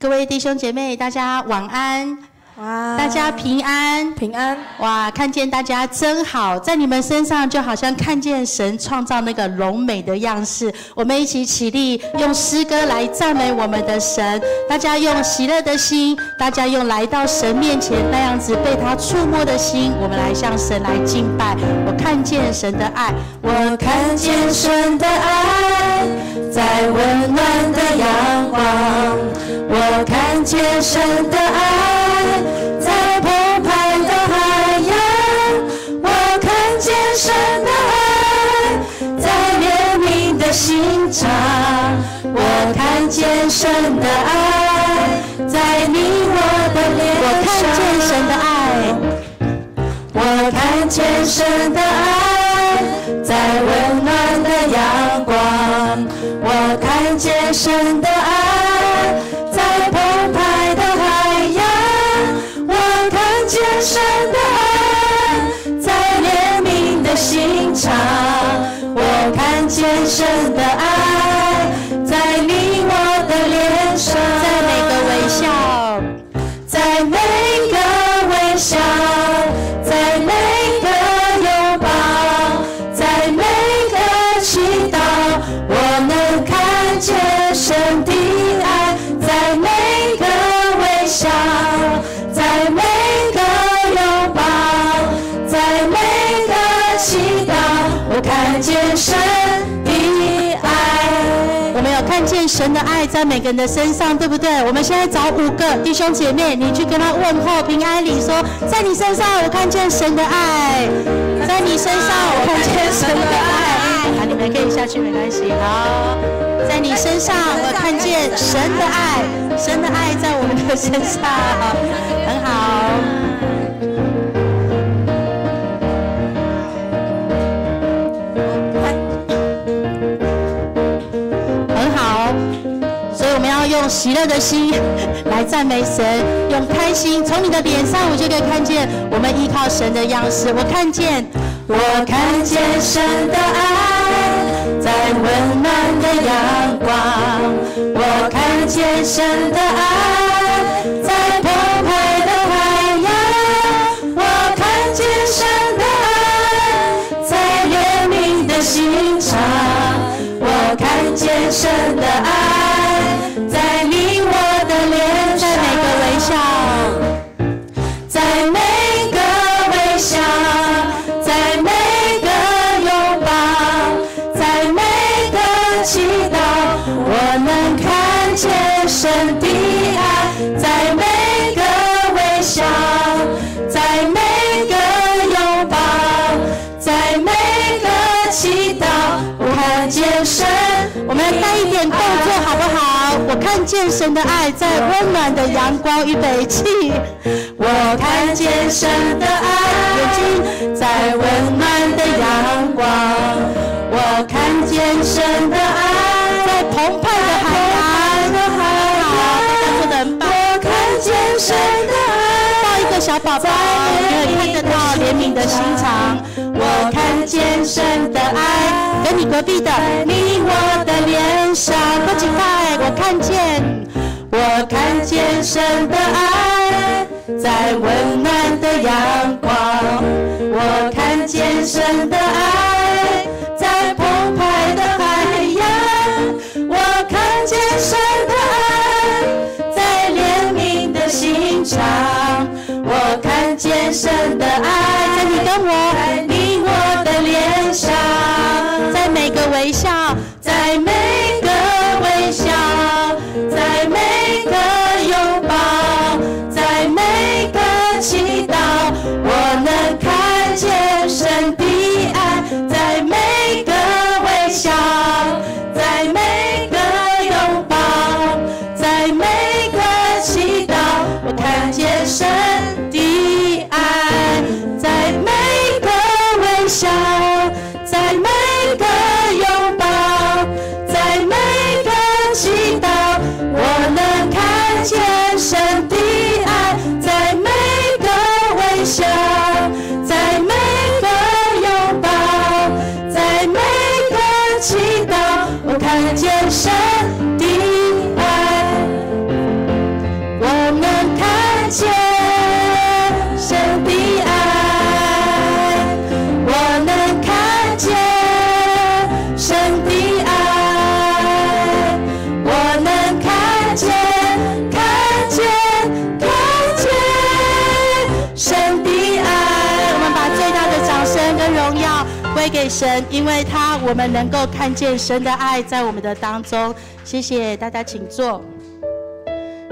各位弟兄姐妹，大家晚安。哇。大家平安。平安。哇，看見大家真好，在你們身上就好像看見神創造那個榮美的樣式。我們一起起立，用詩歌來讚美我們的神。大家用喜樂的心，大家用來到神面前那樣子被他觸摸的心，我們來向神來敬拜。我看見神的愛，我看見神的愛在溫暖的陽光，我看見神的愛在澎湃的海洋，我看見神的愛在憐憫的心腸，我看見神的愛在你我的臉我看見神的愛，我看見神的愛在溫暖的陽光，我看見神的愛在澎湃的海洋，我看見神的愛在憐憫的心腸，我看見神的愛在你我的臉上，在每個微笑，在每個微笑，在每個擁抱，在每個祈禱，我能看見神的愛，在每個微笑，在每個擁抱，在每個祈禱，我看見神的愛。我們有看見神的愛在每個人的身上，對不對？我們現在找五個弟兄姐妹，你去跟他問候平安禮，說在你身上我看見神的愛，在你身上我看見神的愛。好，你們可以下去，沒關係。好，在你身上我看見神的愛，神的愛在我們的身上，很好。很好，所以我們要用喜樂的心來讚美神，用開心，從你的臉上我就可以看見我們依靠神的樣式。我看見，我看見神的愛在溫暖的陽光，我看見神的愛在澎湃的海洋，我看見神的愛在憐憫的心腸，我看見神的愛在你我的臉上，在每個微笑，在每個微笑，在每個擁抱，在每個祈禱，我能看見神的愛，在每個微笑，在每個擁抱，在每個祈禱，我看見神。我們帶一點動作好不好？我看見神的愛在溫暖的陽光，預備起。我看見神的愛，眼睛在溫暖的陽光，我看見神的愛在澎湃的海洋，的海好，大家做得很棒。我看見神的愛，抱一個小寶寶，你會看得到憐憫的心腸。我看見神的愛，跟你隔壁的，你我的臉上，多幾塊，我看見，我看見神的愛在溫暖的陽光，我看見神的愛在澎湃的海洋，我看見神的愛在憐憫的心腸，我看見神的愛在你跟我，在你我的臉上，在每個微笑，在每個微笑，在每個擁抱，在每個祈禱，我能看見神的愛，在每個微笑，在每個擁抱，在每個祈禱，我看見神的愛，在每個微笑，在每個擁抱，在每個祈禱，我能看見神的愛，在每個微笑，在每個擁抱，在每個祈禱，我看見神的愛。謝神，因為他我們能夠看見神的愛在我們的當中。謝謝大家，請坐。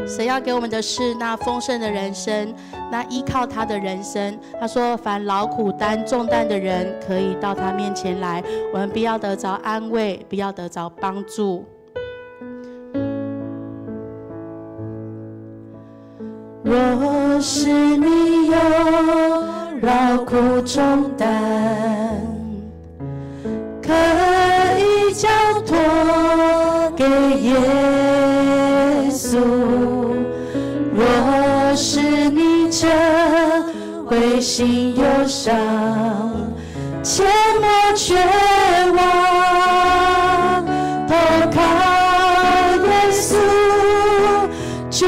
神要給我們的是那豐盛的人生，那依靠他的人生。他說：凡勞苦擔重擔的人，可以到他面前來，我們必要得着安慰，必要得着幫助。若是你有勞苦重擔，可以交託給耶穌。若是你正灰心憂傷，切莫絕望，投靠耶穌就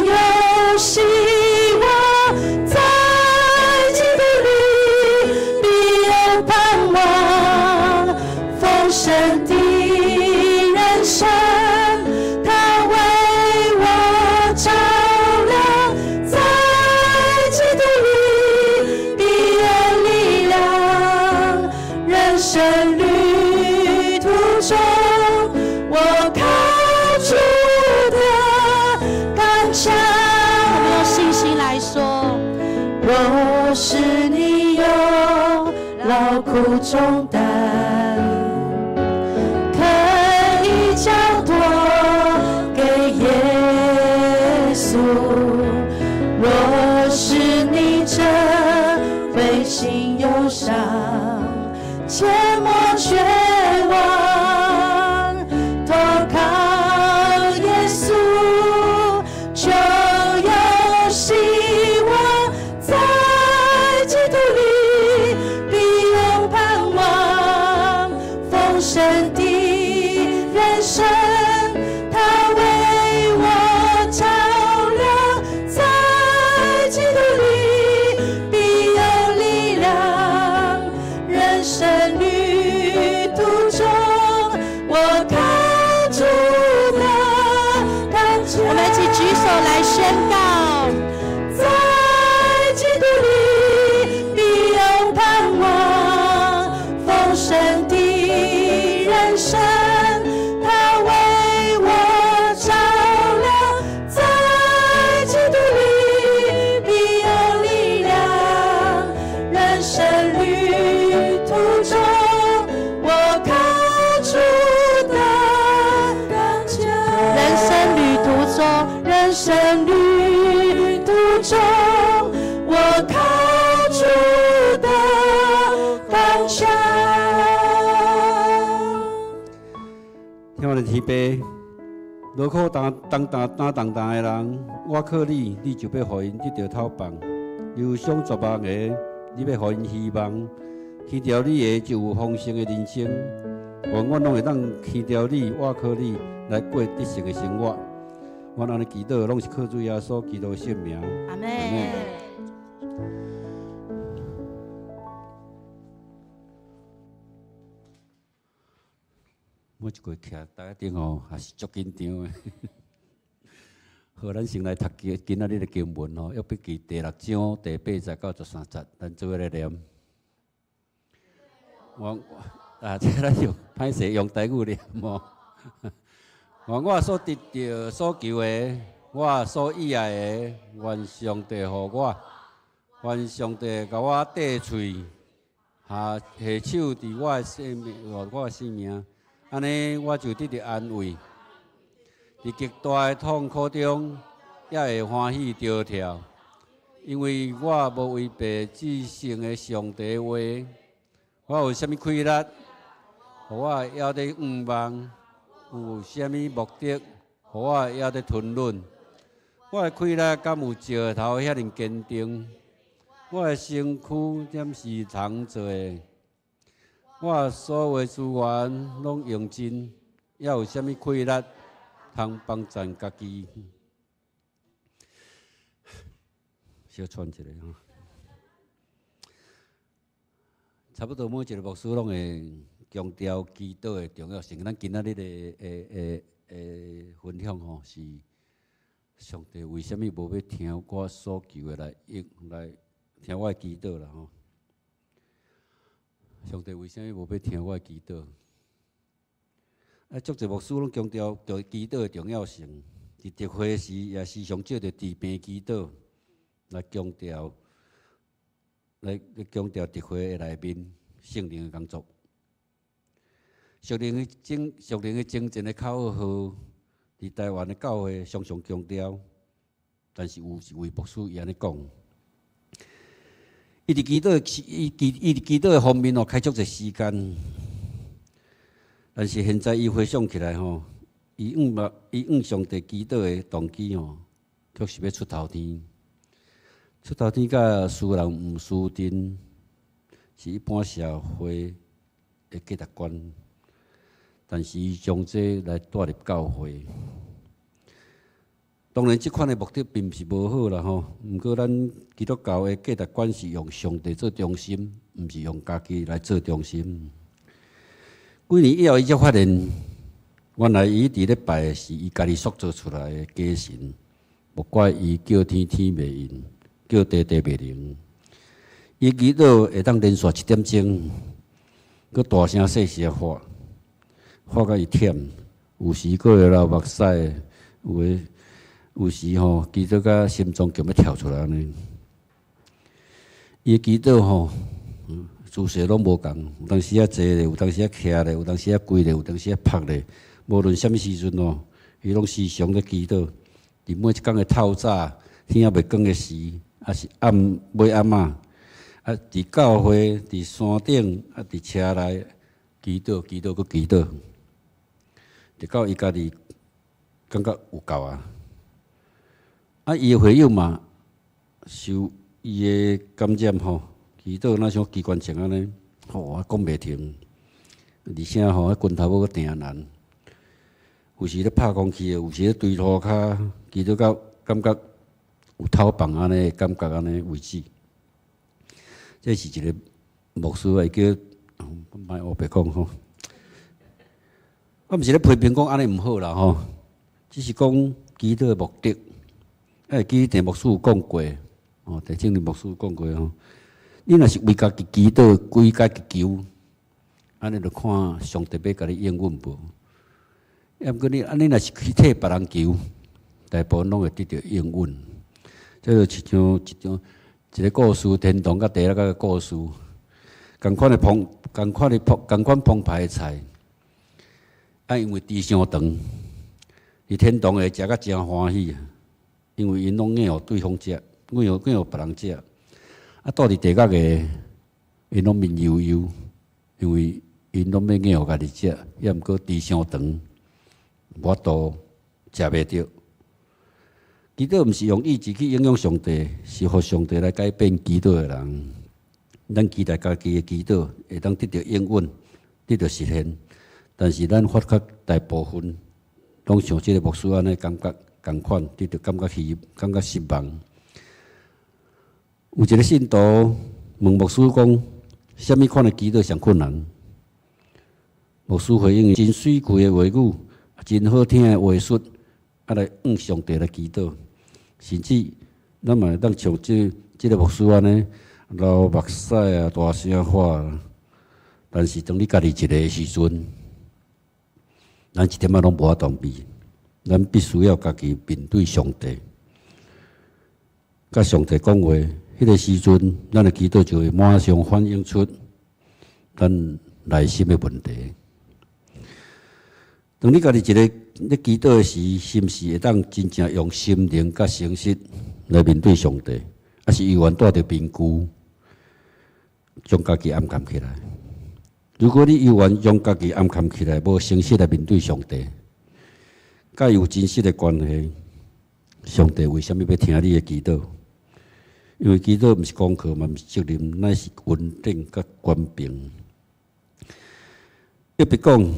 有希望，在基督裡必有盼望，豐盛的人生，他為我照亮，在基督裡必有力量，人生旅途中，我靠主得剛強。我們用信心來說，若是你有勞苦重擔，可以交託給耶穌。若是你正灰心憂傷，切莫絕望，投靠耶穌就有希望，在基督裡必有盼望，豐盛的人生，他為我照亮，在基督裡必有力量，人生旅途中，我靠主得剛強。我們一起舉手來宣告。在基督裡必有盼望，豐盛的人生，他為我照亮，在基督裡必有力量，人生旅途中，我靠主得剛強。人生旅途中，人生旅途中，我靠主得剛強。聽我的天父，勞苦擔擔擔擔重擔的人，我靠你，你就欲予𪜶得著透放；憂傷絕望的，你欲予𪜶希望。牽著你的就有豐盛的人生。願阮攏會當牽著你，倚靠你來過得勝的生活。阮按呢祈禱，攏是靠主耶穌基督的聖名。阿們。每一個徛台頂吼，也是足緊張的。好，咱先來讀今今仔日的經文吼，約伯記第六章第八節到十三節，咱做伙來念。我啊，這咱用歹勢用台語念吼。願我所得著所求的，我所喜愛的，願上帝予我，願上帝共我締喙，下下手佇我的生命，我的性命，按呢我就得著安慰。佇極大的痛苦中，也會歡喜著跳，因為我無違背至聖的上帝的話。我有啥物氣力，予我會猶咧向望？有啥物目的，予我會猶咧吞忍？我的氣力敢有石頭遐爾堅定？我的身軀點是銅做的？我所有的資源攏用盡，猶有啥物氣力通幫贊家己？小喘一下吼。差不多每一個牧師攏會強調祈禱的重要性。咱今仔日的的的的分享吼，是上帝為啥物無欲聽我所求的來應來聽我的祈禱啦吼。上帝為啥物無欲聽我的祈禱？啊，足濟牧師攏強調著祈禱的重要性，佇特會時也時常藉著治病祈禱來強調，來強調特會的內面聖靈的工作。屬靈的征戰的口號，佇台灣的教會常常強調，但是有一位牧師伊按呢講，伊佇祈禱的方面哦，開足濟時間。但是現在伊回想起來吼，伊向上帝祈禱的動機吼，卻是欲出頭天。出頭天佮輸人毋輸陣，是一般社會的價值觀。但是伊將這來帶入教會。當然，這款的目的並毋是無好啦吼。毋過，咱基督教的價值觀是用上帝做中心，毋是用家己來做中心。幾年以後，伊才發現，原來伊佇咧拜的是伊家己塑造出來的假神。莫怪伊叫天天袂應，叫地地袂靈。伊祈禱會當連續一點鐘，閣大聲細聲喊，喊甲伊忝。有時閣會流目屎，有的有時吼祈禱甲心臟強欲跳出來按呢。伊祈禱吼，姿勢攏無仝，有當時仔坐咧，有當時仔徛咧，有當時仔跪咧，有當時仔趴咧。無論啥物時陣哦，伊攏時常咧祈禱。佇每一工的透早，天猶未光的時，抑是暗尾暗仔，啊，佇教會、佇山頂、啊，佇車內祈禱、祈禱、閣祈禱，直到伊家己感覺有夠啊！啊，伊的會友嘛，受伊的感染吼，祈禱若像機關槍按呢，吼，啊講袂停，而且吼，彼拳頭母閣定難，有時咧拍空氣的，有時咧對塗跤，祈禱到感覺有頭放按呢，感覺按呢為止。這是一個牧師啊，伊叫莫烏白講吼。我毋是咧批評講按呢毋好啦吼，只是講祈禱的目的。會記鄭牧師有講過，哦，鄭正林牧師有講過吼。你若是為家己祈禱，為家己求，按呢就看上帝欲共你應允無。抑毋過你按呢若是去替別人求，大部分攏會得著應允。這就親像一個故事，天堂佮地獄的故事，仝款澎湃的菜，啊，因為豬傷長，佇天堂會食甲誠歡喜，因為𪜶攏愛予對方食，愛予別人食。啊，倒佇地獄的，𪜶攏面憂憂，因為𪜶攏欲愛予家己食，抑毋過豬傷長，無法度食袂著。祈禱毋是用意志去影響上帝，是予上帝來改變祈禱的人。咱期待家己的祈禱會當得著應允，得著實現，但是咱發覺大部分攏像這個牧師按呢感覺仝款，得著感覺虛，感覺失望。有一個信徒問牧師講：啥物款的祈禱上困難？牧師回應：真媠氣的話語，真好聽的話術，啊來向上帝來祈禱。甚至咱嘛會當像這個牧師按呢流目屎啊，大聲喊。但是當你家己一個的時陣，咱一點仔攏無法度避，咱必須要家己面對上帝，佮上帝講話。彼個時陣，咱的祈禱就會馬上反映出咱內心的問題。當你家己一個咧祈禱的時，是毋是會當真正用心靈佮誠實來面對上帝？抑是猶原帶著面具，將家己掩蓋起來？如果你猶原將家己掩蓋起來，無誠實來面對上帝，佮伊有真實的關係，上帝為啥物欲聽你的祈禱？因為祈禱毋是功課嘛，毋是責任，乃是恩典佮權柄。約伯講，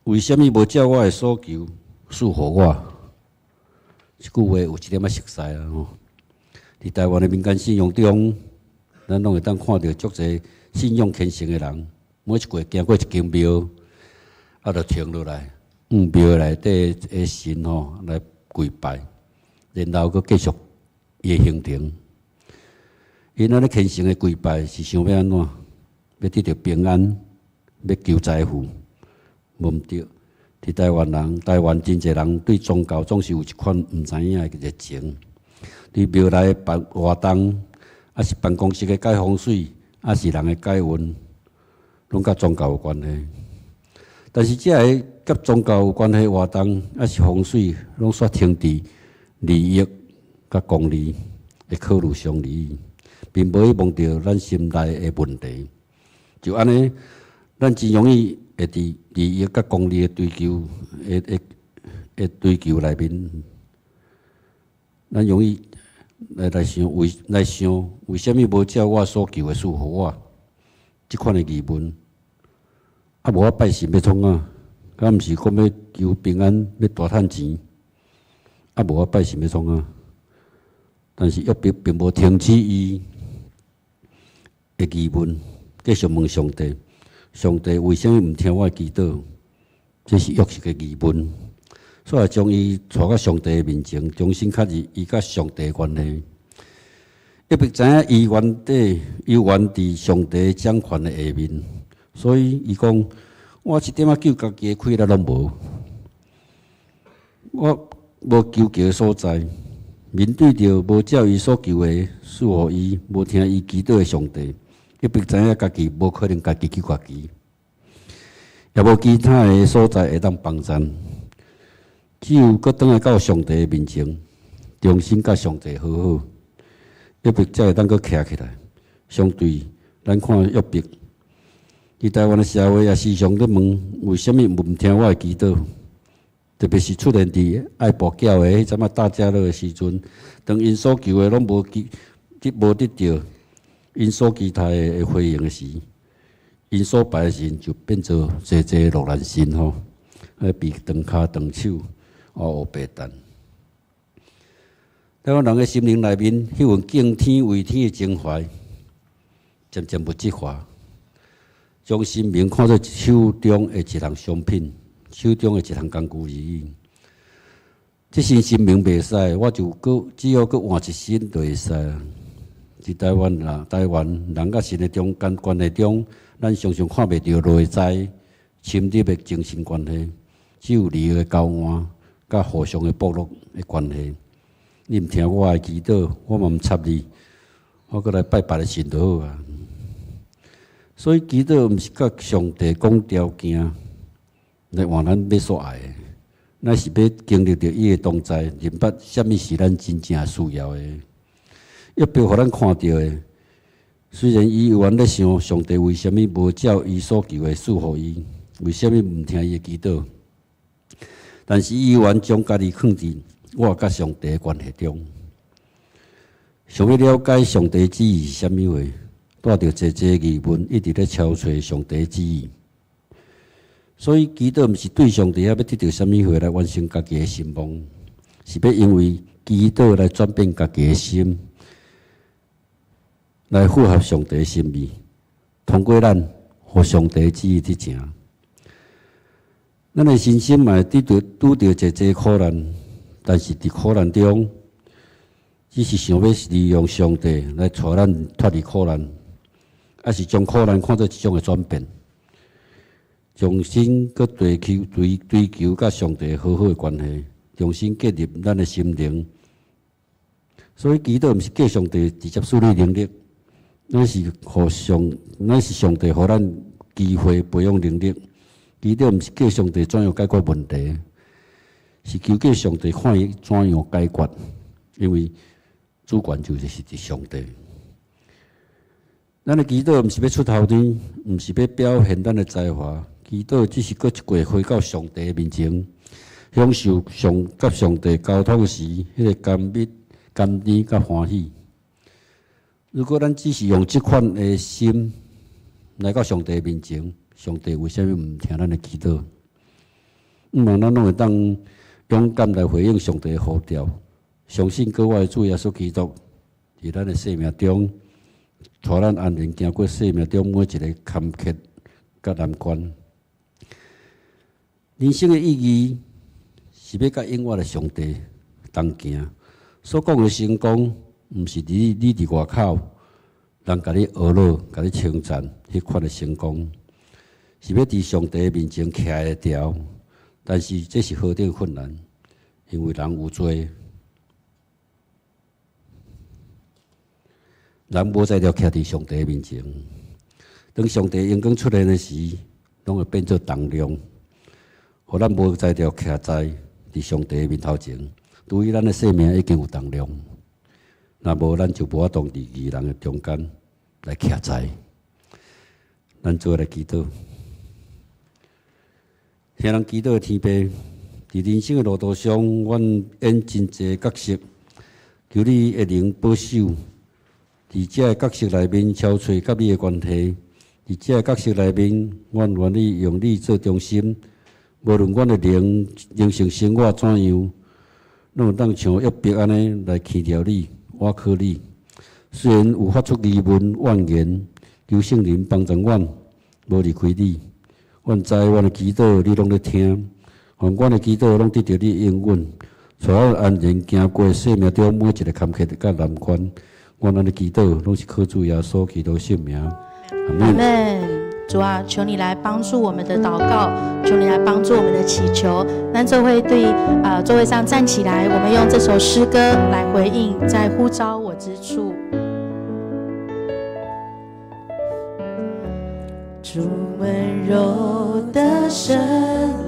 為啥物無照我的所求賜予我？這句話有一點仔熟似啊吼！佇台灣的民間信仰中，咱攏會當看著足濟信仰虔誠的人，每一過經過一間廟，啊，就停落來，向廟內底的神吼來跪拜，然後閣繼續伊的行程。𪜶按呢虔誠的跪拜是想欲按怎？欲得著平安，欲求財富，無毋對。佇台灣人，台灣真濟人對宗教總是有一款毋知影的熱情。佇廟內辦活動，抑是辦公室的改風水，抑是人的改運，攏佮宗教有關係。但是這个佮宗教有關係的活動，抑是風水，攏煞停佇利益佮功利的考慮上而已，並無去摸著咱心內的問題。就按呢，咱真容易會佇利益佮功利的追求的追求內面，咱容易來想為啥物無照我所求的賜予我？這款的疑問。啊，無我拜神欲創啥？敢毋是講欲求平安，欲大趁錢？啊，無我拜神欲創啥？但是約伯並無停止伊的疑問，繼續問上帝：上帝為啥物毋聽我的祈禱？這是約伯的疑問，所以將伊帶到上帝的面前，重新確認伊佮上帝的關係。約伯知影伊原底猶原佇上帝掌權的下面，所以伊講：我一點仔救家己的氣力攏無，我無求救的所在。面對著無照伊所求的賜予伊，無聽伊祈禱的上帝，約伯知影家己無可能家己救家己，也無其他的所在會當幫贊，只有閣轉來到上帝的面前，重新佮上帝和好，約伯才會當閣徛起來。相對，咱看約伯，佇台灣的社會也時常咧問：為啥物毋聽我的祈禱？特別是出現佇愛跋筊的彼陣仔大家樂的時陣，當𪜶所求的攏無得著，𪜶所期待的回應的時，𪜶所拜的神就變做濟濟落難神吼，變長跤長手，烏白蛋。台灣人的心靈內面，彼份敬天畏天的情懷，漸漸物質化，將神明看做手中的一項商品，手中的一項工具而已。這身神明袂使，我就閣只要閣換一身就會使啊。佇台灣啦，台灣人佮神的中間關係中，咱常常看袂著內在深入的精神關係，只有利益的交換，佮互相的剝削的關係。你毋聽我的祈禱，我嘛毋插你，我閣來拜別的神就好啊。所以祈禱毋是佮上帝講條件來換咱欲所愛的，咱是欲經歷著伊的同在，認捌啥物是咱真正需要的。約伯予咱看著的，雖然伊猶原咧想上帝為啥物無照伊所求的賜予伊，為啥物毋聽伊的祈禱，但是伊猶原將家己囥佇我佮上帝的關係中，想欲了解上帝旨意是啥物話，帶著濟濟疑問，一直咧敲揣上帝旨意。所以祈禱毋是對上帝遐欲得著啥物貨來完成家己的心願，是欲因為祈禱來轉變家己的心，來符合上帝的心意，通過咱予上帝旨意得成。咱的人生嘛會拄著濟濟苦難，但是佇苦難中，只是想欲利用上帝來帶咱脫離苦難，抑是將苦難看做一種的轉變，重新閣追求佮上帝和好的關係，重新建立咱的心靈。所以祈禱毋是叫上帝直接賜予能力，乃是上帝予咱機會培養能力。祈禱毋是叫上帝怎樣解決問題，是求叫上帝看伊怎樣解決，因為主權就是佇上帝。咱的祈禱毋是欲出頭天，毋是欲表現咱的才華，祈禱只是閣一過回到上帝面前，享受佮上帝溝通時彼个甘蜜、甘甜佮歡喜。如果咱只是用這款的心來到上帝面前，上帝為啥物毋聽咱的祈禱？毋望咱攏會當勇敢來回應上帝的呼召，相信閣我的主耶穌基督佇咱的生命中，帶咱安然行過生命中每一个坎坷佮難關。人生的意義是欲佮永活的上帝同行。所講的成功，毋是佇你佇外口，人共你呵咾、共你稱讚，彼款的成功，是欲佇上帝面前徛會牢。但是這是何等困難，因為人有罪，人無才調徛佇上帝面前。當上帝榮光出現的時，攏會變做重量，予咱無才調徛在佇上帝面頭前。對於咱的生命已經有重量，若無咱就無法度佇義人的中間來徛在。咱做伙來祈禱，聽人祈禱的天父，佇人生的路途上，阮演真濟角色，求你的靈保守，佇這个角色內面超揣佮你的關係，佇這个角色內面，阮願意用你做中心，無論阮的靈靈性生活怎樣，攏會當像約伯按呢來倚著你，倚靠你。雖然有發出疑問怨言，求聖靈幫助阮，無離開你。阮知阮的祈禱你攏咧聽，予阮的祈禱攏得著你應允，帶阮安然行過生命中每一个坎坷佮難關。阮按呢祈禱，攏是靠主耶穌基督聖名。阿阿門。主啊，求你來幫助我們的禱告，求你來幫助我們的祈求。咱做伙對啊，座位上站起來，我們用這首詩歌來回應，在呼召我之處。主溫柔的聖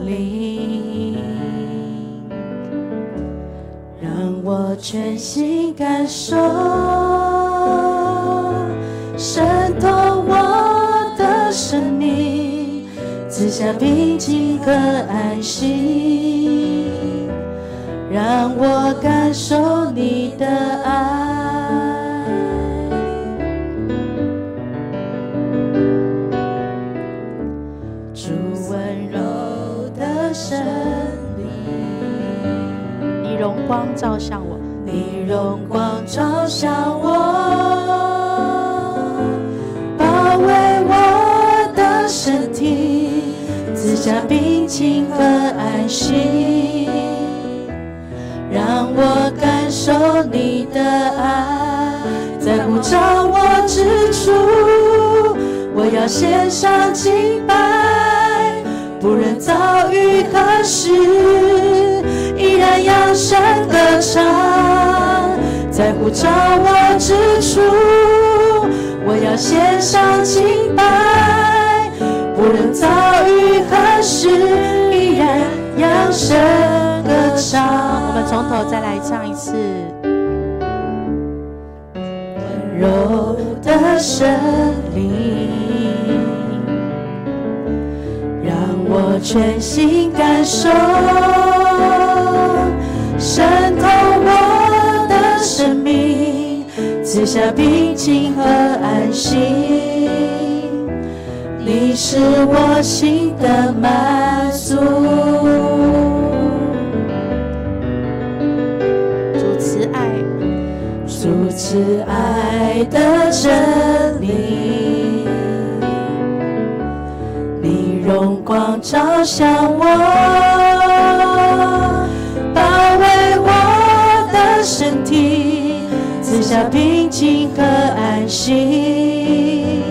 靈，讓我全心感受，滲透我的生命，賜下平靜和安息，讓我感受你的愛。主溫柔的聖靈，你榮光照向我，你榮光照向我，包圍我的身體，賜下平靜和安息，讓我感受你的愛，在呼召我之處，我要獻上敬拜，不論遭遇何時，依然揚聲歌唱。在呼召我之處，我要獻上敬拜，不論遭遇何時，依然揚聲歌唱。我們從頭再來唱一次。溫柔的聖靈，讓我全心感受，滲透我的生命，賜下平靜和安息。你是我心的滿足。主慈愛，主慈愛的真理，你榮光照向我，包圍我的身體，賜下平靜和安息，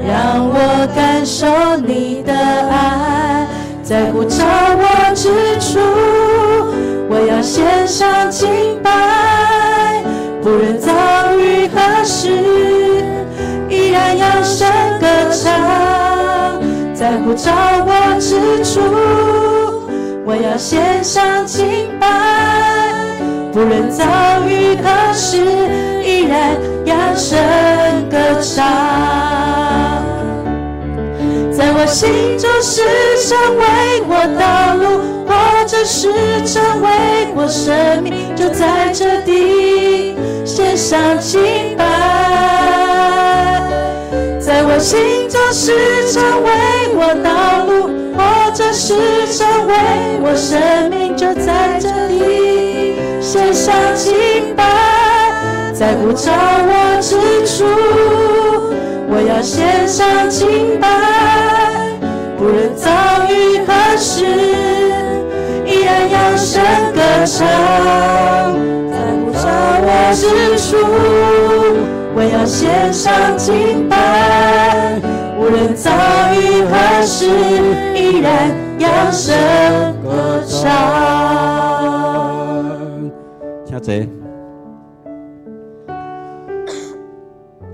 讓我感受你的愛，在呼召我之處，我要獻上敬拜，不論遭遇何時，依然揚聲歌唱。在呼召我之處，我要獻上敬拜，不論遭遇何時，依然揚聲歌唱。在我心中是成為我道路，或者是成為我生命，就在這地獻上敬拜。在我心中是成為我道路，或者是成為我生命，就在這地獻上敬拜。在呼召我之處，我要獻上敬拜，不論遭遇何時，依然揚聲歌唱。在呼召我之處，我要獻上敬拜，無論遭遇何事，依然揚聲歌唱。請坐。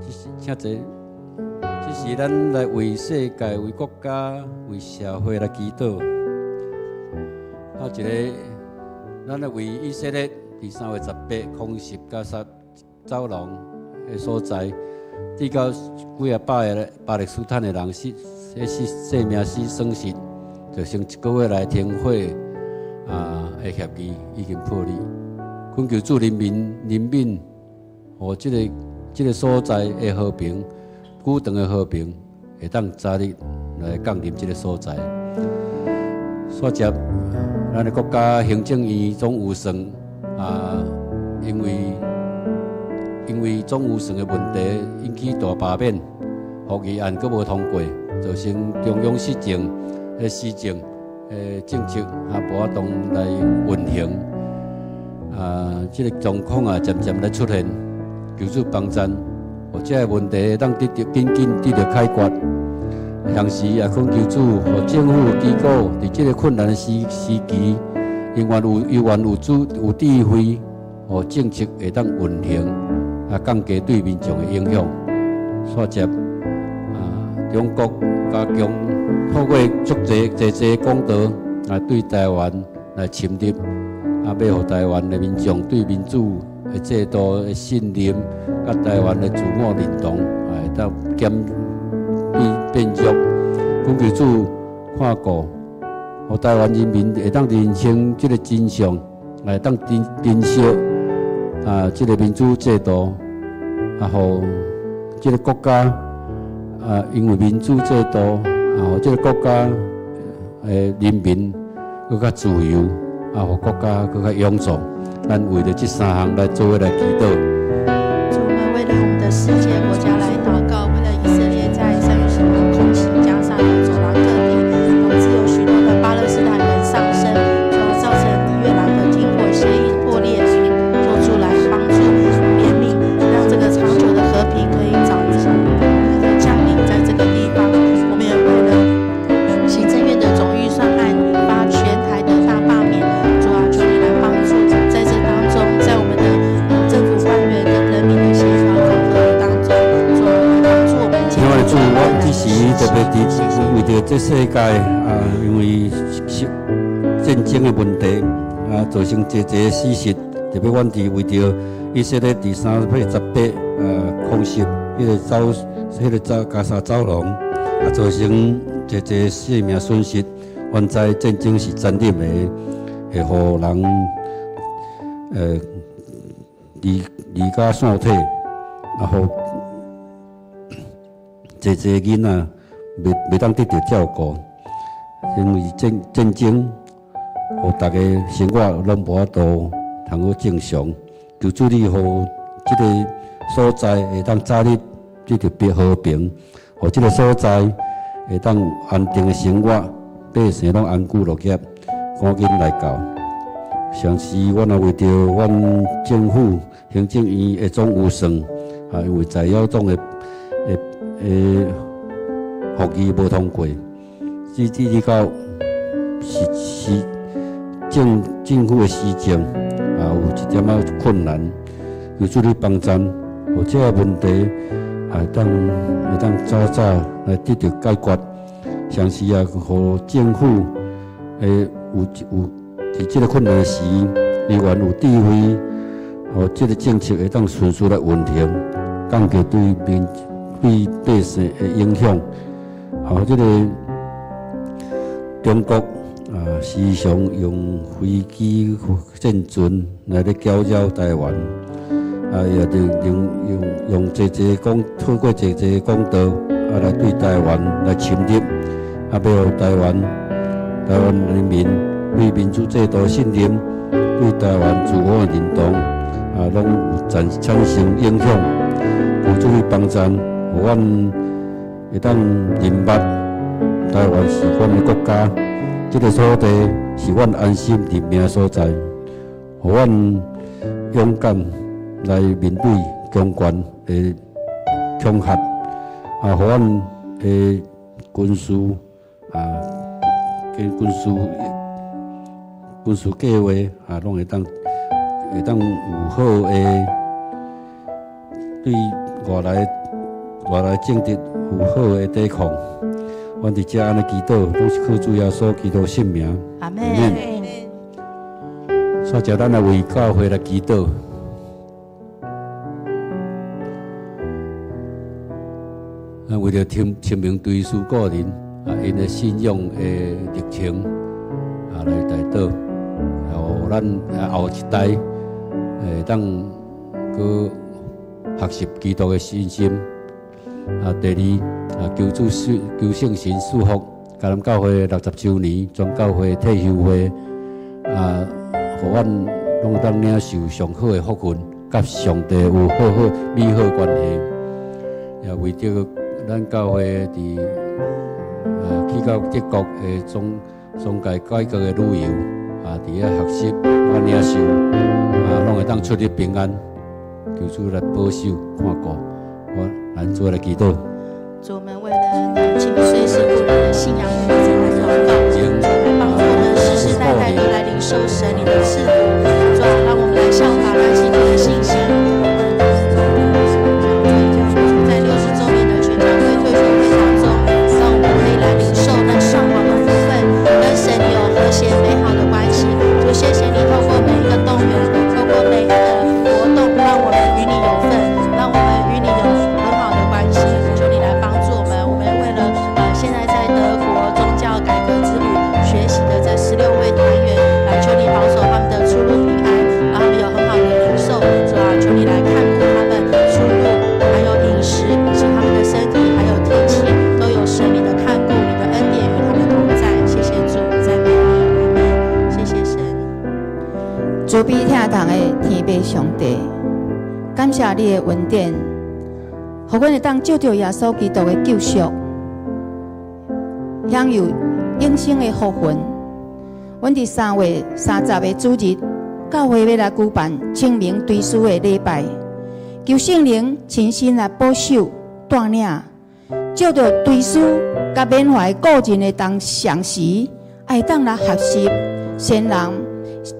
這是請坐。這是咱來為世界、為國家、為社會來祈禱。啊，一個，咱來為以色列佇3月18空襲加沙走廊的所在，至到幾仔百个巴勒斯坦的人死，彼死性命死損失，造成一個月來停火的協議已經破裂。懇求主憐憫憐憫，予這個所在的和平，久長的和平，會當早日來降臨這個所在。煞接，咱的國家行政院總預算啊，因為總預算的問題引起大罷免，決議案閣無通過，造成中央施政的政策啊無法度來運行。啊，這個狀況啊，漸漸來出現，求主幫贊，予這个問題會當得著緊緊得著解決。同時也懇求主，予政府機構佇這個困難的時期，猶原有主有智慧，予政策會當運行，啊，降低對民眾的影響。煞接啊，中國加強透過足濟濟濟管道來對台灣來侵入，啊，欲予台灣的民眾對民主的制度的信任，佮台灣的自我認同，會當減變弱。懇求主看顧，予台灣人民會當認清這个真相，會當珍惜啊，這个民主制度，啊，予這个國家啊，因為民主制度，啊，予這个國家的人民閣較自由，啊，予國家閣較勇壯。咱為著這三項來做伙來祈禱。主，我們為了我們的世界國家來禱告，為了以色列在3月10號空襲加沙的走廊各地，導致有許多的巴勒斯坦人喪生，就造成約蘭的停火協議破裂，求主來幫助憐憫，讓這個長久的和平可以早日的降臨在這個地方。我們也為了行政院的總預算案引發全台的大罷免，主啊，求你來幫助，在這當中，在我們的政府官員跟人民的協調考核當中，主啊，來幫助我們。親愛的主，我這時特別佇為著這世界啊，因為戰爭的問題啊，造成濟濟死失，特別阮佇為著以色列佇3月18空襲彼个加沙走廊，啊，造成濟濟性命損失。阮知戰爭是殘忍的，會予人離家散體，啊，予濟濟囡仔袂當得著照顧，因為戰爭，予逐个生活攏無法度通好正常。求主你予這个所在會當早日得著和平，予這个所在會當安定的生活，百姓攏安居樂業，趕緊來到。同時，阮也為著阮政府行政院的總預算，啊，因為在野黨的決議無通過，至到是政府的施政啊，有一點仔困難，求主你幫贊，予這个問題會當早早來得著解決。同時也予政府會有佇這个困難時，猶原有智慧，予這个政策會當順序來運行，降低對民對百姓的影響。予這个中國啊，時常用飛機戰船來咧攪擾台灣，啊，也就用濟濟講透過濟濟管道啊來對台灣來侵入，啊，欲予台灣人民對民主制度的信任，對台灣自我的認同啊，攏有產生影響。求主你幫贊，予阮會當認捌台灣是阮的國家，這个所在是阮安心立命的所在，予阮勇敢來面對強權的恐嚇，啊，予阮的軍事啊，跟軍事計劃啊，攏會當有好的對外來政敵有好的抵抗。阮佇遮按呢祈禱，攏是靠主耶穌基督聖名。阿門。煞來咱來為教會來祈禱。咱為著清明追思個人啊，𪜶的信仰的歷程啊來代禱，予咱後一代會當閣學習基督的信心。啊，第二啊，求主求聖神賜福，迦南教會60週年全教會退休會啊，予阮攏會當領受上好的福分，佮上帝有好好美好關係。也為著咱教會佇啊去到德國的宗教改革的旅遊啊，佇遐學習佮領受啊，攏會當出入平安，求主來保守看顧。我咱做來祈禱。主，我們為了清明追思故人的信仰旅程來禱告，主來幫助我們世世代代都來領受神你的賜福，主啊，讓我們來效法來基督的信心。在60週年的全教會退休會當中，讓我們可以來領受那上皇的福分，跟神你有和諧美好的關係。主，謝謝你透過每一個動員，透過每一個活動，讓我們與你有份，讓我們與你有很好的關係。求你來幫助我們。我們為了現在在德國宗教改革之旅學習的這16位團員，來求你保守他們的出入平安，讓他們有很好的領受。主啊，求你來看顧他們出入，還有飲食，使他們的身體還有天氣都有神你的看顧，你的恩典與他們同在。謝謝主，讚美你，阿們。謝謝神。慈悲疼痛的天父上帝，感謝你的恩典，予阮會當藉著耶穌基督的救贖，享有永生的福分。阮佇3月30的主日，教會欲來舉辦清明追思的禮拜，求聖靈親身來保守帶領，藉著追思佮緬懷故人的當相時，會當來學習先人，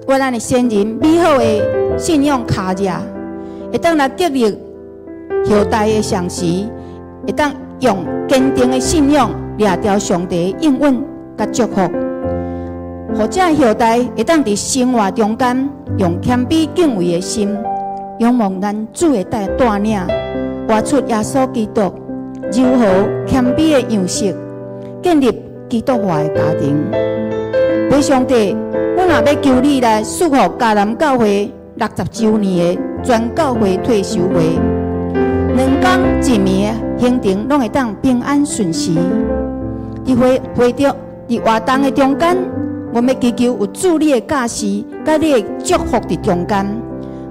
為咱的先人美好的信仰跤跡，會當來激勵後代的相時，會當用堅定的信仰掠牢上帝的應允佮祝福，予這後代會當佇生活中間用謙卑敬畏的心，仰望咱主的帶領，活出耶穌基督柔和謙卑的樣式，建立基督化的家庭。父上帝，阮若欲求你來賜福迦南教會60週年的全教會退修會，2工一暝的行程攏會當平安順遂。佇會會中，佇活動的中間，阮欲祈求有主你的教示，佮你的祝福佇中間。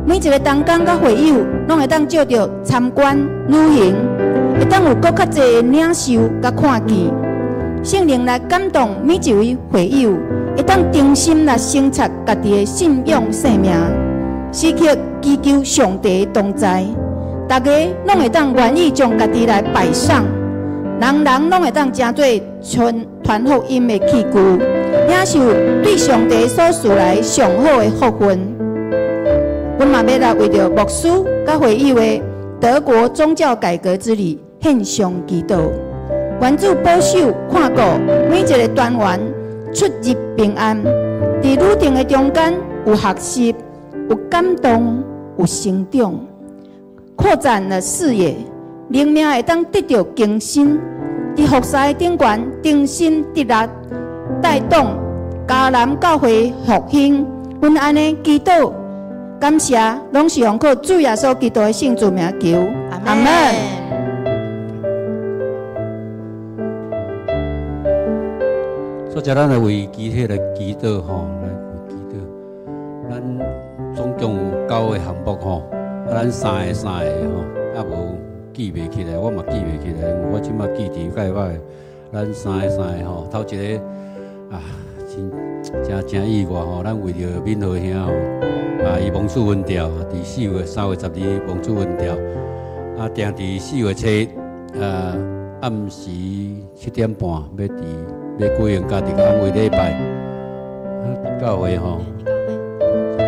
每一个同工佮會友，攏會當藉著參觀旅行，會當有閣較濟的領受佮看見。聖靈來感動每一位會友，會當忠心來省察家己的信仰生命，時刻祈求上帝同在。逐家攏會當願意將家己來擺上，人人攏會當成做傳傳福音的器具，領受對上帝所賜來上好的福分。阮嘛欲來為著牧師佮會友的德國宗教改革之旅獻上祈禱，願主保守看顧每一个團員出入平安，佇旅程的中間有學習、有感動、有成長，擴展了視野，靈命會當得著更新，佇服侍的頂懸重新得力，帶動迦南教會復興。阮按呢祈禱感謝，攏是奉靠主耶穌基督的聖主名求，阿門。所以，咱來為肢體來祈禱吼，來祈禱。咱總共有九个項目吼，啊，咱三个三个吼，啊無記袂起來，我嘛記袂起來，因為我這擺記憶較歹。咱三个三个吼，頭一個啊，真真真意外吼，咱為著敏和兄吼，啊，伊蒙主恩召，佇4月3月12蒙主恩召，啊，定佇4月7日，暗時7點半，欲佇欲舉行家庭安慰禮拜。啊，佇教會吼，遮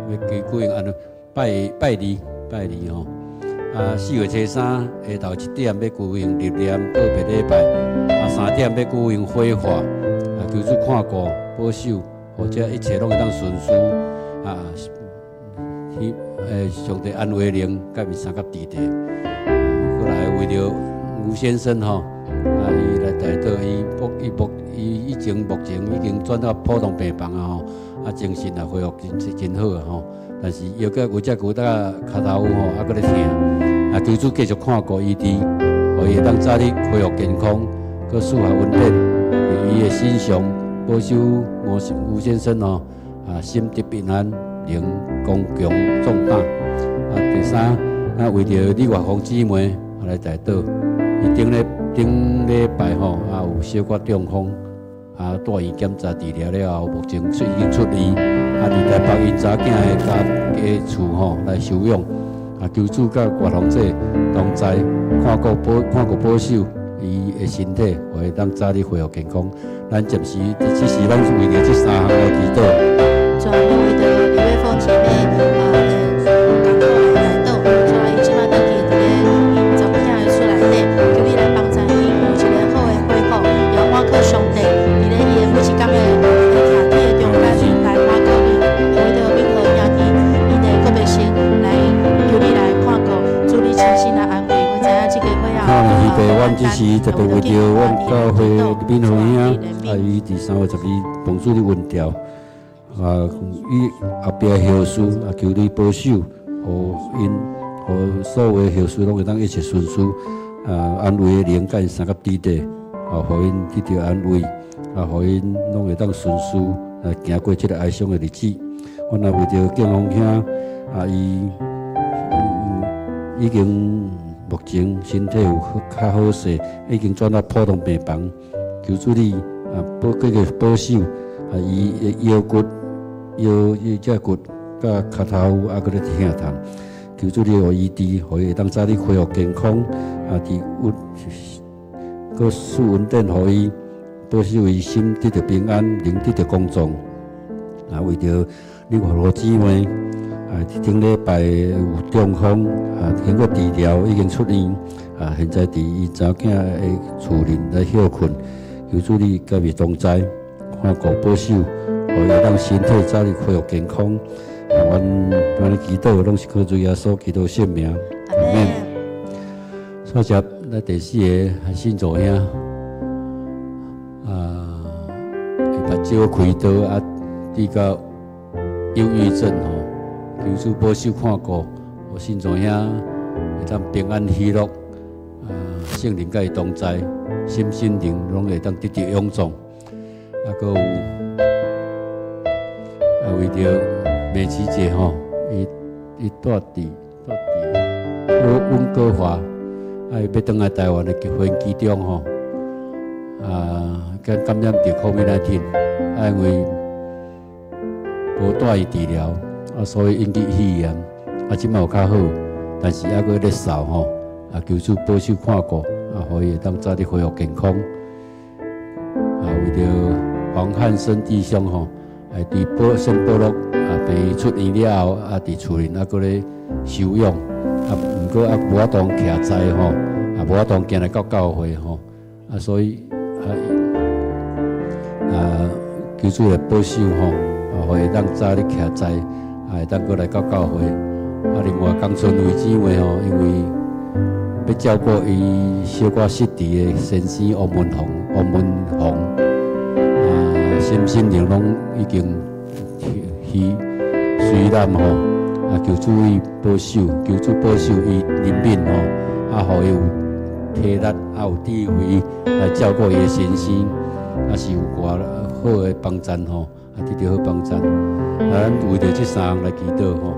欲舉行按呢拜拜二拜二吼。啊，4月初3下晝1點欲舉行入殮告別禮拜。啊，3點欲舉行火化。啊，求主看顧保守，予這一切攏會當順遂。啊，上帝安慰靈，佮伊相佮佇地。過來為著吳先生吼，啊，伊來代禱，伊目伊目伊以前目前已經轉到普通病房啊吼，啊，精神也恢復真真好啊吼，但是腰閣有只骨頭跤頭吼，猶閣咧疼，啊，求主繼續看顧醫治，予伊會當早日恢復健康，閣賜予恩典，佇伊的身上保守吳吳先生吼，啊，心得平安，靈剛強壯膽。啊，第三，啊，為著李月鳳姊妹來代禱，伊頂禮頂禮拜吼，啊有小可中風，啊，住院檢查治療了後，目前出已經出院，啊，佇台北𪜶查囝的家的厝吼來休養，啊，求主佮月鳳姐同在，看顧保看顧保守伊的身體，予伊當早日恢復健康。咱暫時這時咱為著這三項來祈禱。主啊，為著李月鳳姐妹，趕快來代禱，主啊，伊這擺轉去佇咧𪜶查某囝的厝內底，求你來幫助伊有一个好的恢復，也倚靠上帝，佇咧伊的每一工的徛體的中間來倚靠你，為著敏和兄弟，𪜶的告別式來求你來看顧，主你親身來安慰，我知影這個會啊。天父，阮這時特別為著阮教會敏和兄，啊，伊佇3月12奉主的恩召，啊，伊後壁後事啊，求你保守，予𪜶，予所有的後事攏會當一切順遂，啊，安慰的靈佮𪜶相佮佇底，啊，予𪜶得著安慰，啊，予𪜶攏會當順遂，來行過這个哀傷的日子。阮也為著建峰兄，啊，伊已經目前身體有較好勢，已經轉到普通病房，求主你啊保繼續保守，啊，伊的腰骨、腰伊這骨佮跤頭猶閣咧疼痛，求主你予醫治，予伊會當早日恢復健康，啊，佇有閣賜恩典予伊，保守伊心得著平安，靈得著剛壯。啊，為著你羅姊妹，啊，頂禮拜有中風，啊，經過治療已經出院，啊，現在佇伊查囝的厝裡來歇睏，求主你佮伊同在，看顧保守，予伊當身體早日恢復健康。啊，阮阮的祈禱攏是靠主耶穌基督聖名，阿們。煞接咱第四个信祖兄，啊，伊目睭開刀啊，治到憂鬱症吼，求主保守看顧，予信祖兄會當平安喜樂，啊，聖靈佮伊同在，心心靈攏會當得著勇壯。啊，閣有啊，為著美琪姐吼，伊伊住佇住佇溫哥華，啊，伊欲轉來台灣的飛機中吼，啊，感感染著 COVID-19，啊，因為無帶伊治療，啊，所以引起肺炎，啊，這擺有較好，但是猶閣咧嗽吼，啊，求主保守看顧，啊，予伊會當早日恢復健康。啊，為著黃漢生弟兄吼，啊，佇保聖保祿啊病院出院了後，啊，佇厝裡猶閣咧休養，啊，毋過啊無法度徛在吼，啊，無法度行來到教會吼，啊，所以啊啊，求主來保守吼，啊，予伊當早日徛在，啊，會當閣來到教會。啊，另外江春慧姊妹吼，因為欲照顧伊小可失智的先生王文宏，王文宏，啊，身心靈攏已經虛雖然吼，啊，求主伊保守，求主保守伊靈敏吼，啊，予伊有體力，啊，有智慧來照顧伊的先生，啊，是有偌好的幫贊吼，啊，得著好幫贊。啊，咱為著這三項來祈禱吼。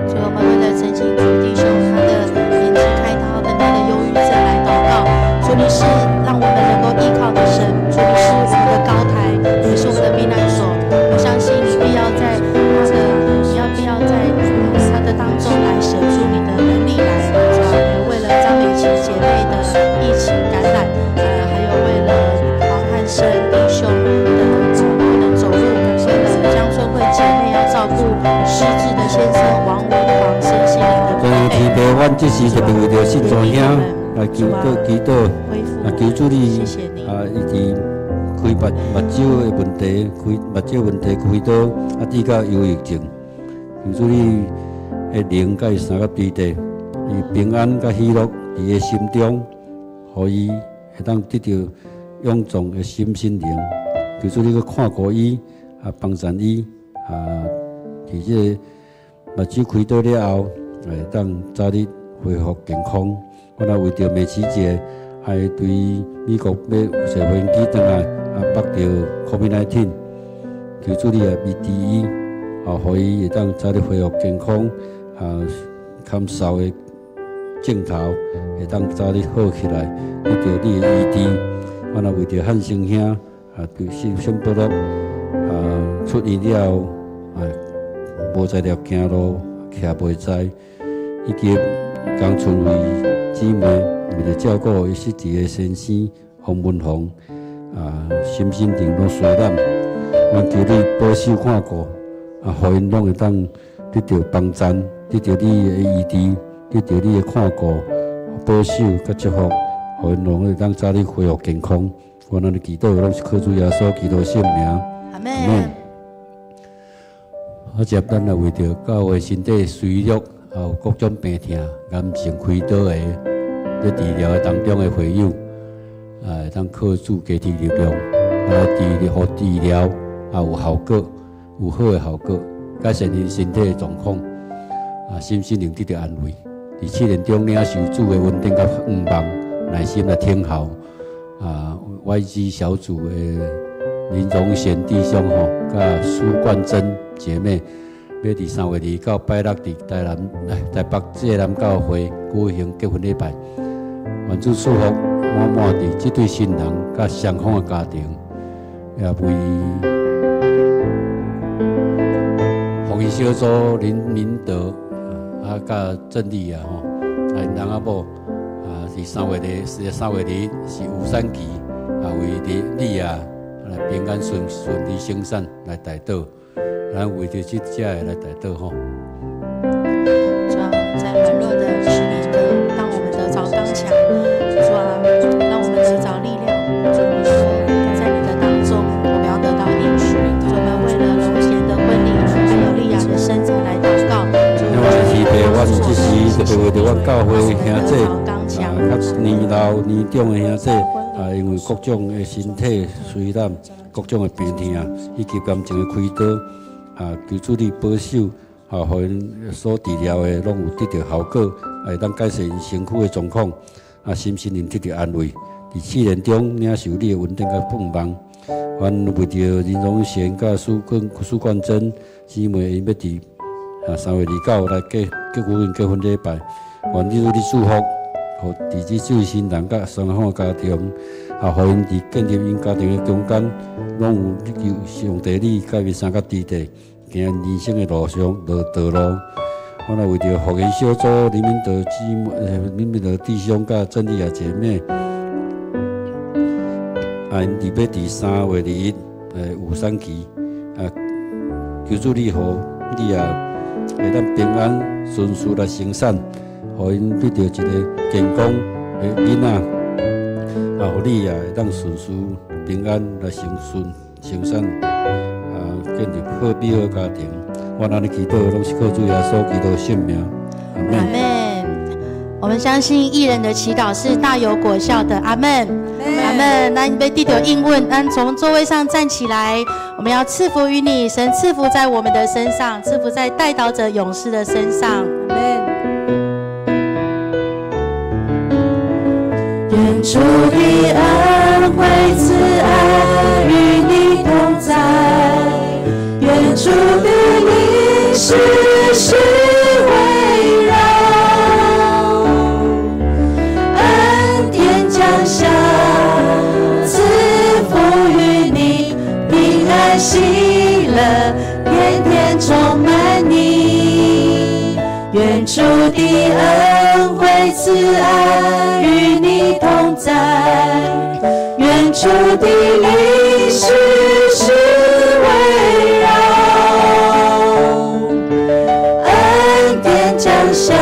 主，我們為了陳慶祖弟兄他的眼睛開刀跟他的憂鬱症來禱告。主，你是讓我們能夠依靠的神，主，你是我們的高台，也是我們的避難所。我相信你必要在他的，你要必要在他的當中來顯出你的能力來。阮這時特別為著信主兄來求禱祈禱，啊求主你啊，伊佇開目睭的問題，開目睭問題開刀，啊治到憂鬱症，求主你的靈佮伊相佮對齊，伊平安佮喜樂佇伊心中，予伊會當得著勇壯的心身靈。求主你閣看顧伊，啊幫贊伊，啊佇這个目睭開刀了後，會當早日恢復健康。阮也為著美琪姐，愛對美國欲坐飛機轉來，啊，縛著 COVID-19，求主你也醫治伊，啊，予伊會當早日恢復健康，啊，坎嗽的症頭會當早日好起來，得著你的醫治。阮也為著漢生兄，啊，對聖聖保祿，啊，出院了後，啊，無才調行路，徛袂在，以及江春慧姊妹為著照顧伊失智的先生黃文宏，啊，身心靈攏衰懶，阮求你保守看顧，啊，予𪜶攏會當得著幫贊，得著你的醫治，得著你的看顧、保守佮祝福，予𪜶攏會當早日恢復健康。阮按呢祈禱，攏是靠主耶穌基督聖名。阿門。好，接咱來為著教會身體衰弱，還有各種病痛、癌症開刀的，咧治療的當中的會友，啊，會當靠主加添力量，來治療、予治療，啊有效果，有好的效果，改善𪜶身體的狀況，啊，心身靈得著安慰。佇試煉中領受主的恩典佮盼望，耐心來等候。啊，YG 小組的林榮賢弟兄吼，佮蘇冠珍姐妹，欲佇3月29拜六佇台南、台北濟南教會舉行結婚禮拜，願主賜福滿滿佇這對新人佮雙方的家庭，也為福音小組林明德啊，佮鄭麗啊吼，啊𪜶翁仔某啊，佇3月2日是預產期，啊為利亞來平安順順利生產來代禱，咱為著這遮的來代禱吼。主啊，在軟弱的時你得，當我們得著剛強，主啊，讓我們得著力量。主，你說在你的當中，我們要得到應許。主，我們為了榮賢的婚禮，還有利亞的生產來禱告。主，另外是爸，阮這時特別為著阮教會兄弟，啊，較年老年長的兄弟，啊，因為各種的身體衰懶、各種的病痛，以及癌症的開刀，啊，求主你保守，啊，予𪜶所治療的攏有得著效果，會當改善𪜶身軀的狀況，啊，心身靈得著安慰。佇試煉中領受你的恩典佮盼望。阮為著林榮賢佮蘇冠蘇冠珍姊妹，𪜶欲佇啊3月29來結結婚結婚禮拜，願你你祝福，予佇這對新人佮雙方的家庭，啊，予𪜶佇建立𪜶家庭的中間，攏有求上帝你佮𪜶相佮佇咧，行人生的路上路道路。阮也為著福音小組林明德姊妹、林明德弟兄佮鄭麗亞姐妹，啊，𪜶佇欲佇3月21預產期，啊，求主你予你也會當平安順遂來生產，予𪜶得著一个健康的囡仔，啊，予你也會當順遂平安來生順生產，啊，建立好美好家庭。阮按呢祈禱，攏是靠主耶穌基督聖名，阿門。阿門。我們相信義人的祈禱是大有果效的，阿門。阿門。那你被地點應問，咱從座位上站起來，我們要賜福於你，神賜福在我們的身上，賜福在代禱者勇士的身上。阿門。願主的恩惠慈愛與你同在，願主的靈時時圍繞，恩典降下，賜福於你，平安喜樂天天充滿你。願主的恩惠慈愛與你同在，願主的靈時時圍繞，恩典降下，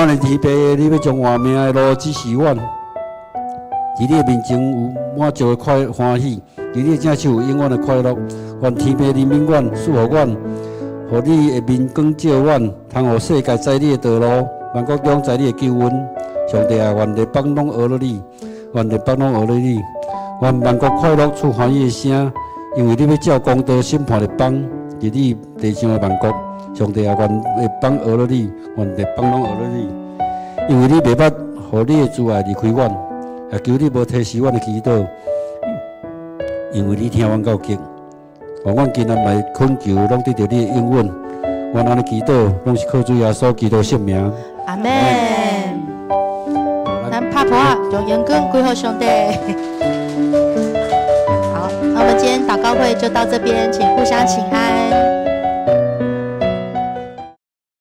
親像天父，你欲將活命的路指示阮，佇你的面前有滿足的快歡喜，佇你的正手有永遠的快樂。願天父憐憫阮，賜予阮，予你的面光照阮，通予世界知你的道路，萬國中知你的救恩。上帝啊，願列邦攏學了你，願列邦攏學了你，願萬國快樂出歡喜的聲，因為你欲照公道審判列邦，佇你地上的萬國。上帝啊，願列邦學了你，願列邦攏學了你，因為你袂捌予你的慈愛離開阮，也求你無推辭阮的祈禱，因為你疼阮到極。予阮今日嘛懇求，攏得著你的應允。阮按呢祈禱，攏是靠主耶穌基督聖名。阿們。咱拍噗仔，將榮光歸予上帝。好，那我們今天禱告會就到這邊，請互相請安。